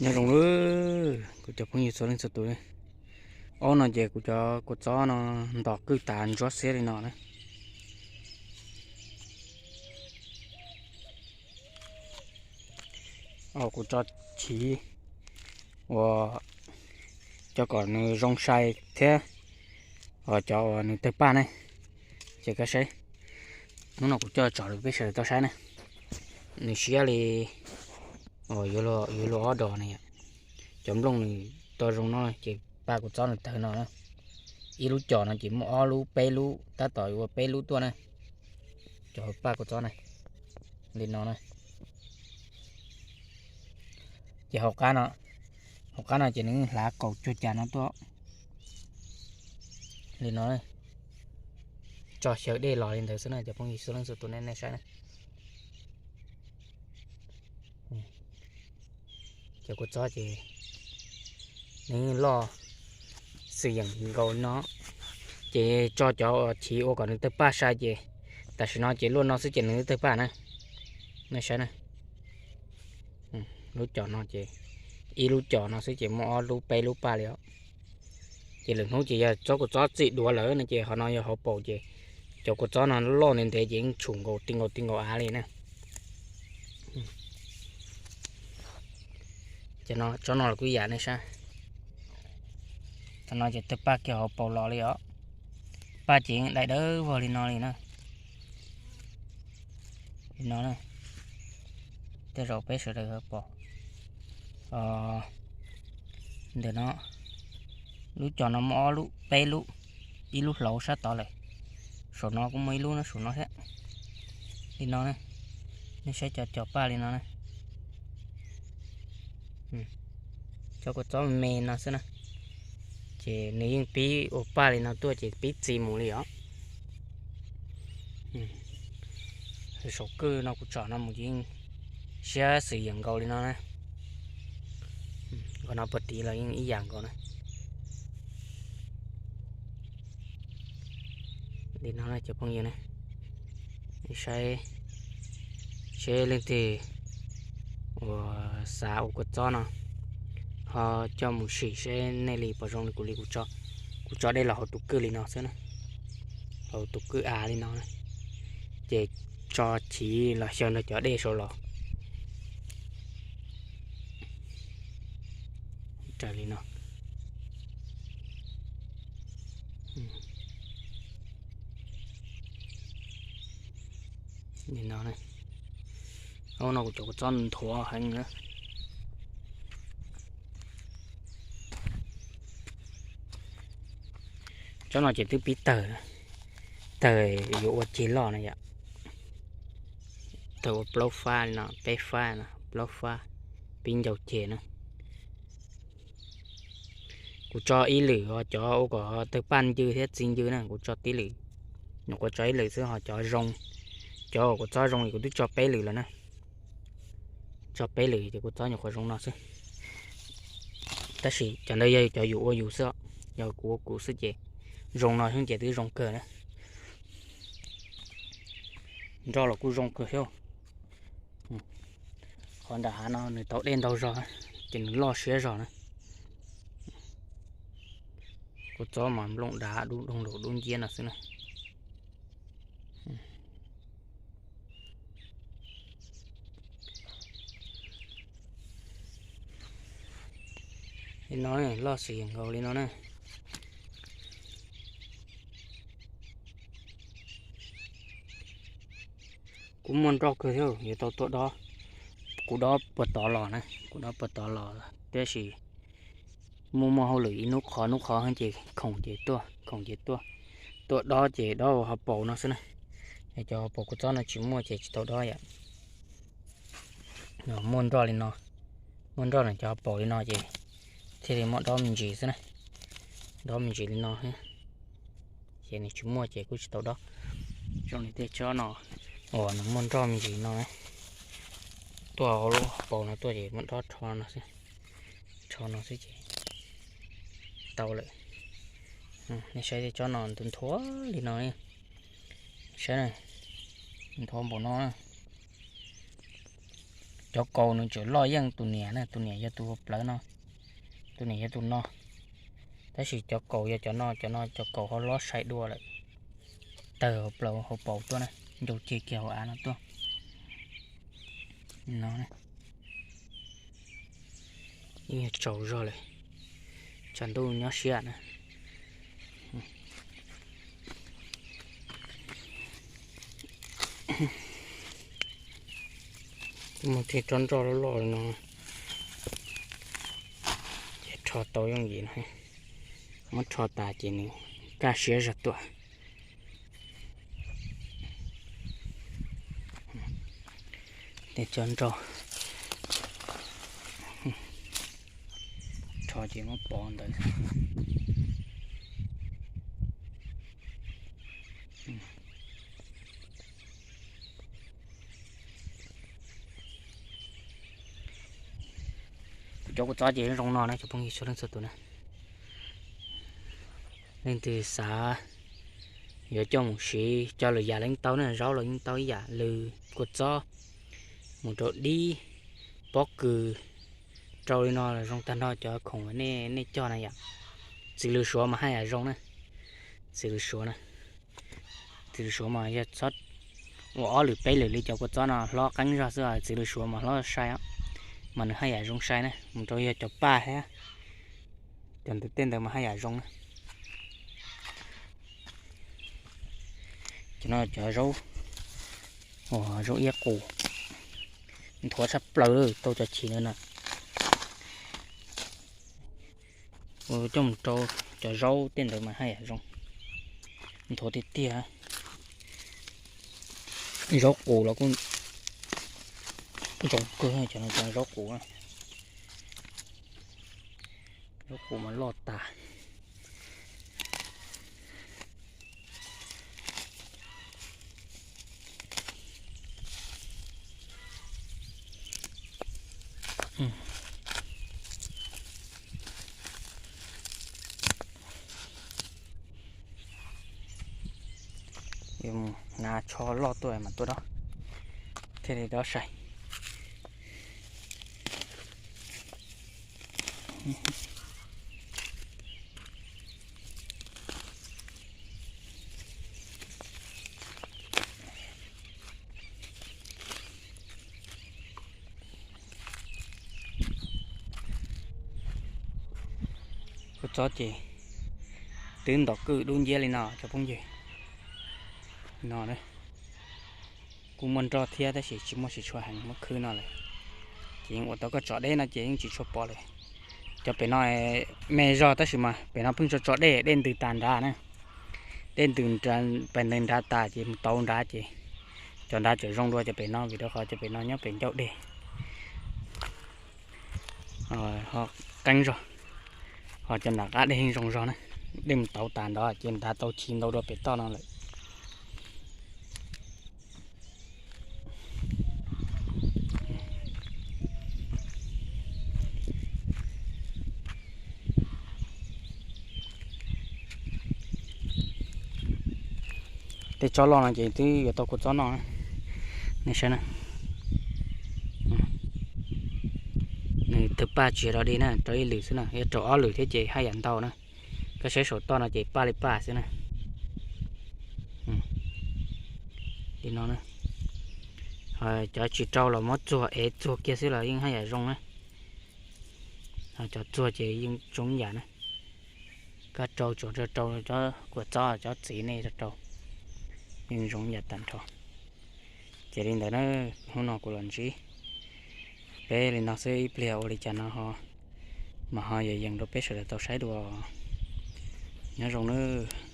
Nyob zoo lawm kuv cov phooj ywg txhua leej txhua tus. Ob no ces kuv cov kua txob no ntos kwj tas ntsuab xiab li no na. Kuv tso chiv uas coj kom nws zoo sai thiab cov uas nws tawg paj ne, ces koj saib. Hnub no kuv coj tsom rau peb sawv daws tau saib na. Nws siab li yuav luag ob dos na yom. Cov nplooj nws tau zoo no ces paj kua txob nws tawg no na. Ib lub com no ces muaj ob lub peb lub, tab tom ua peb lub tuaj na. Cov paj kua txob na, li no na. Ces hauv qab no, hauv qab no ces nws hlav kaum cuag cas no tuaj li no. Tso xyaw dej los li ntawd xwb na cov phooj ywg txhua leej txhua tus nej saib na. Cov kua txob ces nws loj xwm yeem nkaus no, ces tso cov chiv ua kom nws tawg paj sai ces tam sim no ces luaj no xwb ces nws twb tawg paj na. Nej saib na, lub com no ces, ib lub com no xwb ces muaj ob lub peb lub paj li os. Ces lwm hnub ces yog txob kua txob txim duav lawm no ces qhov no yog hauv paus ces cov kua txob no loj ntev ntev ces yeej tshum nkaus ti nkaus ti nkaus av li na. Ces tsob no los kuj yam nej saib. Tsob no ces twb paj kiag hauv paus los li os. Paj ces yeej dai dawb vog li no li na. Li no, tej zaum peb sawv daws pom ntawm no, lub com no muaj ob lub peb lub, ib lub hlauv sab tod lawm. Saum no kuj muaj ib lub no saum no thiab. Li no, nej saib cov com paj li no na. Cov kua txob me no xwb na, ces nws yeej pib ua paj li no tuaj ces pib txi mus li os. Saum kwj no kuv tsom no mus ces yeej siab xwm yeem nkaus li no na. Qhov no puag tid los yeej ib yam nkaus na. Li no cov phooj ywg ne, saib seb leej twg uas xav ua kua txob no ho coj mus sim seb nej li puas zoo li kuv li. Kuv tso dej los hauv tus kwj li no xwb na, hauv tus kwj av li no, ces tso chiv los xyaw nrog cov dej saud los raws li no. Li no, no kuv cov kua txob nthuav heev na. Tsob no ces twb pib tawg, tawg yuav ua ceg loj na yom. Tawg ua plaub fab li no, peb fab no, plaub fab, pib ncau ceg na. Kuv tso ib lwm os, cov ua kom tawg paj ncw thiab txi ncw na, kuv tso tib lwm, nyuam qhuav tso ib lwm xwb ho cov zoo, cov kua txob zoo kuv twb tso peb lwm lawm na. Tso peb lwm ces kua txob nyuam qhuav zoo no xwb. Tab sis cov ntawd yog cov yus ua yus xwb, yog kuv ua kuv xwb ces zoo no xwb ces twb zoo kawg na. Nroj los kuj zoo kawg thiab. Qhov nram hav no nws tau dej ntau zog ces nws loj siab zog na. Kua txob mas nplooj dav dub doog lus dub nciab no xwb na. Li no loj xwm yeem nkaus li no na. Kuj muaj nroj kawg thiab, yuav tau tuaj dob. Kuv dob puag tod los na, kuv dob puag tod los tab sis muaj muaj hauj lwm ib hnub qhov hnub qhov ces khoom ces tuaj, khoom ces tuaj, tuaj dob ces dob hauv paus no xwb na. Es cov hauv paus kua txob no tsis muaj ces tsis tau dob yom. Muaj nroj li no, muaj nroj no cov hauv paus li no ces thiaj li muaj dob me ntsis xwb na. Dob me ntsis li no, ces nws tsis muaj ces kuj tsis tau dob. Zoo li tej tsob no uas nws muaj nroj me ntsis no, tuaj hauv lub hauv paus no tuaj ces muaj dob rho no xwb, rho no xwb ces tau lawm. Nej saib tej tsob no nthuav nthuav li no, saib na, nthuav npaum no. Cov kaus nws tseem loj yeej tus niam na, tus niam yog tus hauv plawv no, tus niam yog tus no. Tab sis cov kaus yog cov no, cov no cov kaus ho loj sai dua lawm. Tawg hauv plawv hauv paus tuaj na, ncau ceg kiag hauv av no tuaj. No, yeej yog tsaus zog lawm, tshav ntuj nyob siab na. Muaj tej tsob nroj loj loj li no, ces rho tau yooj yim no, muab rho tas ces nws kaj siab zog tuaj. Tej tsob nroj, rho ces muab pov ntawd. Kuv cov kua txob ces zoo no na cov phooj ywg txhua leej txhua tus na. Leej twg xav yuav coj mus siv coj lwm yam los yeej tau na, zaub los yeej tau ib yam, lws, kua txob, mus rau dib, pob kws, rau li no los zoo tag nrho cov khoom nej, nej coj na yom. Txiv lws suav mas haj yam zoo na. Txiv lws suav na, txiv lws suav mas yog txhob ua ob lwm peb lwm li cov kua txob no hlob qeeb zog xwb, txiv lws suav mas hlob sai os, mas nws haj yam zoo sai na, mus rau yog cov paj thiab, cov ntawd tej ntawd mas haj yam zoo na. Cov no cov zaub, zaub iab qus, nthuav tshaj plaws tau cov chim ntawd na. Ua coj mus rau cov zaub tej ntawd mas haj yam zoo, nthuav tiag tiag. Zaub qus los kuj zoo kawg, cov no cov zaub qus, zaub qus mas loj tas. Hnav tsho loj tuaj mas tuaj dob, thiaj li dob sai. Kua txob ces twb ntom kwj dub nciab li no cov phooj ywg. No kuj muaj nroj thiab tab sis tsis muaj sis tshua heev, muab khwb no lawm. Ces yeej ua tau koj tso dej no ces yeej tsis tshua pom lawm. Cov pem no me zog tab sis mas pem no pheej tso tso dej, dej ntws tas nrad na. Dej ntws, pem ntws nrad tas ces mus tau nrad ces cov nrad tseem zoo dua cov pem no vim rau qhov cov pem no nyob pem ncauj dej. Ho qeeb zog, ho cov nram qab dej yeej zoo zog na. Dej mus tau tas nrad ces nrad tau chiv ntau dua pem toj no lawm. Tej tsob loj no ces twb yuav tau kua txob noj na. Nej saib na, nws twb paj tsis yog dog dig na, rau ib lwm xwb na, yog rau ob lwm thiab ces haj yam ntau na. Koj saib saum toj no ces paj li paj xwb na. Li no, cov tsis rau los muab txuag ev txuag kiag xwb los yeej haj yam zoo na. Cov txuag ces yeej zoo ib yam na. Koj rau tsuas rau cov kua txob cov txiv nej rau, yeej zoo ib yam tag nrho. Ces li ntawd na, hnub no kuv los ntsib peb li no xwb, ib pliag ua li cas no ho mas ho yees rau peb sawv daws tau saib dua. Nyob zoo nawb.